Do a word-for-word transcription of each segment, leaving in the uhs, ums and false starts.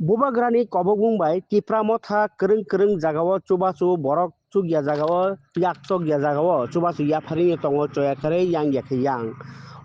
Bubagrani kobokbung bai Tipra motha kwrwng kwrwng jagao chubachu borok chukya jagao yak chokya jagao chubachu yapharwi tongo choya kharwi yang yakhe yang.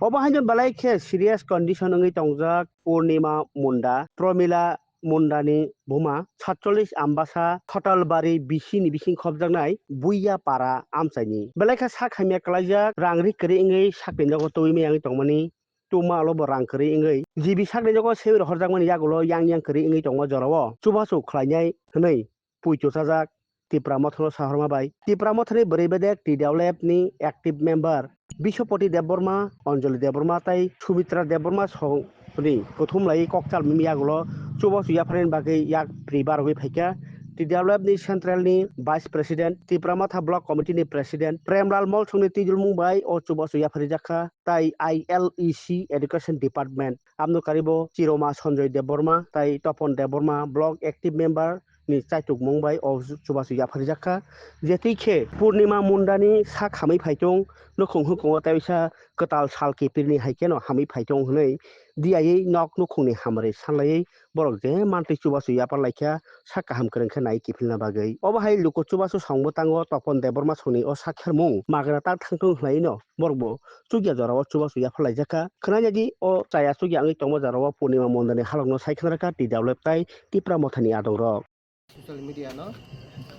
Obo haino belai khe serious condition wngwi tongjak Purnima Munda, Promila Mundani buma satchollish Ambasa Khatalbari B C ni bising khopjaknai Buiya Para amchaini. Belai khe sak hamya kwlaijak, rang ri kwrwi wngwi sakni nogo twiwi maya wngwi tongmani. Tuma alo bo rang kwrwi wngwi G B sakni nogo sewi rohorjakmani yagulo yang yang kwrwi wngwi tongma jorao chubachu khlainai hwnwi puito chajak Tipra Mothano sahorma bai. Tipra Mothani bwrwi bedek T W F ni active member Biswapati Debbarma, Anjali Debbarma tei Sumitra Debbarma songni kuthum lai kok chalmimi yagulo chubachu yapharnani bagwi yak pri barogwi phaikha. T W F ni central ni vice president Tipra Motha block committee ni president Premlal Molsongni twijlmung bai o chubachu yapharwi jakha. Tai I L E C Education Department, amno karibo Chiroma Sanjoy Debbarma tai Topon Debbarma, block active member ni chaitukmung bai o chubachu yapharjak kha. Jetwi khe Purnima Mundani sak hamwi phaitung, nukhung hukungo teisa kwtal sal kipirni hai kheno hamwi phaitung hwnwi diyawi nok nukhungni hamrwi sanlaiwi borok je mantwi chubachu yapar laikha, sak kaham kwrwng khe nai kiphilna bagwi. Obo hai luku chubachu songbo tango Topon Debbarma songni o sak khermung magwna tak thangthung hwnwi no borok bo chukya jorao chubachu yapharlaijak kha. Khwnai nai di o chaya chukya wngwi tongma jorao Purnima Mondani halokno sai khna rwkha T W F tai Tipra Mothani adongrok. Social media no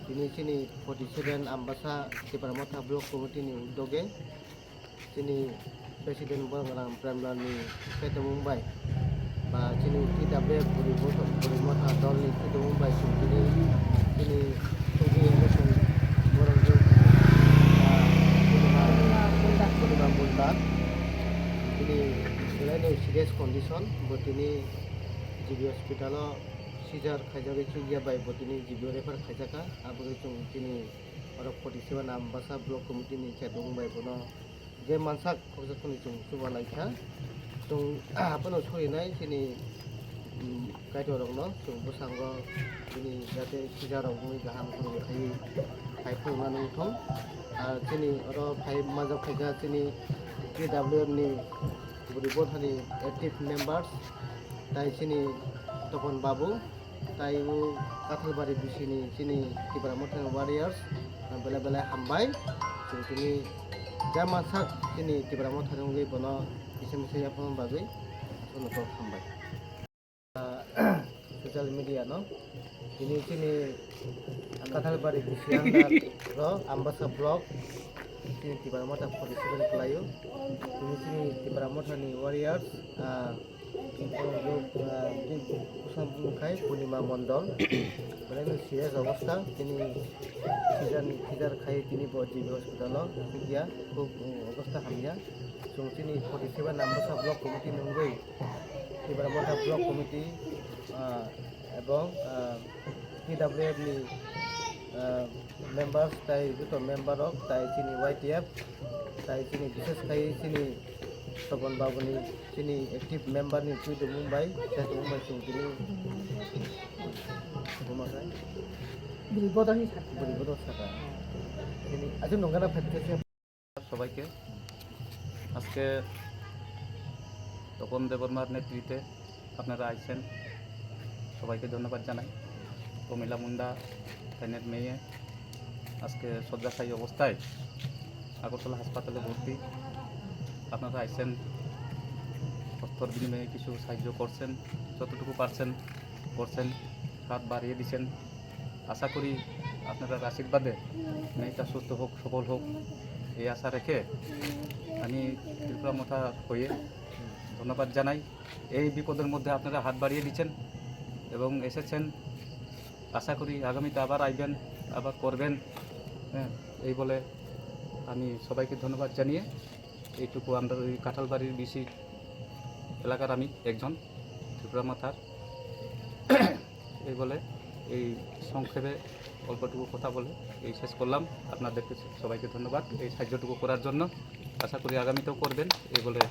tini chini forty seven Ambasa Tipra Motha Block Committee ni udoge chini President Borok Ram Premlal ni kaitor Mumbai ba chini T W F buri bosong buri motha dol ni kaitor Mumbai chini chini chini election borok chini Munda chini belai no serious condition bo tini G B hospital o seizure khaijagwi chukya bai bo tini G B o refer khaijakha. Aboni chwng chini oro forty seven Ambasa Block Committee ni kaitor Mumbai bono je mansak khokjakhani chwng chuba laikha. Chwng abono sorinai chini, um, kaitorrokno chwng bwskango bini jate sijarok wngwi kaham khulumwi khai, khai phunukna nung thung. Ar chini oro phai majak phaikha chini T W F ni buri bothani active members, tai chini Topon Babu, tai o Kathalbari B C ni chini Tipra Mothani warriors, belai belai hambai. Chwng chini jama sak chini Tipra Mothani wngwi bono kisa misa yaphangma bagwi bono kok hambai. Social media no tini chini Kathalbari B C under ro Ambasa block chini Tipra Motha forty seven kwlaio. Tini chini Tipra Mothani warriors, ah, Borok, ah, tei bwsang bumung khai Purnima Mondol. Belai no serious obostha, tini seizure, seizure khai tini bo G B hospital o thikya, khub, um, obostha hamya. Chwng chini forty seven Ambasa Block Committee nungwi, Tipra Motha Block Committee, ah, ebong, ah, T W F ni, ah, members tai joto member rok tai chini Y T F tai chini bishes khai chini Topon Babu ni chini active member ni twi tongmung bai, tei tongmung bai chwng tini buma khai buri bodol ni sakha. Buri bodol sakha. Tini achu nongana phaikhe. সবাইকে। আজকে তপন দেববর্মার নেতৃত্বে আপনারা আইছেন, সবাইকে ধন্যবাদ জানাই। প্রমিলা মুন্ডা তাইনের মেয়ে আজকে শয্যাশায়ী অবস্থায় আগরতলা হাসপাতালে ভর্তি। আপনারা আইছেন, অর্থর বিনিময়ে কিছু সাহায্য করছেন, যতটুকু পারছেন করছেন, হাত বাড়িয়ে দিছেন। আশা করি আপনারার আশীর্বাদে মেয়েটা সুস্থ হোক, সবল হোক, এই আশা রেখে আমি ত্রিপুরা মথা হয়ে ধন্যবাদ জানাই। এই বিপদের মধ্যে আপনারা হাত বাড়িয়ে দিচ্ছেন এবং এসেছেন। আশা করি আগামীতে আবার আইবেন, আবার করবেন। হ্যাঁ, এই বলে আমি সবাইকে ধন্যবাদ জানিয়ে এইটুকু আমরা ওই কাঁঠালবাড়ির বিসি এলাকার আমি একজন ত্রিপুরা মথার এই বলে এই সংক্ষেপে অল্পটুকু কথা বলে এই শেষ করলাম। আপনাদেরকে সবাইকে ধন্যবাদ এই সাহায্যটুকু করার জন্য। আশা করি আগামীতেও করবেন। এই বলে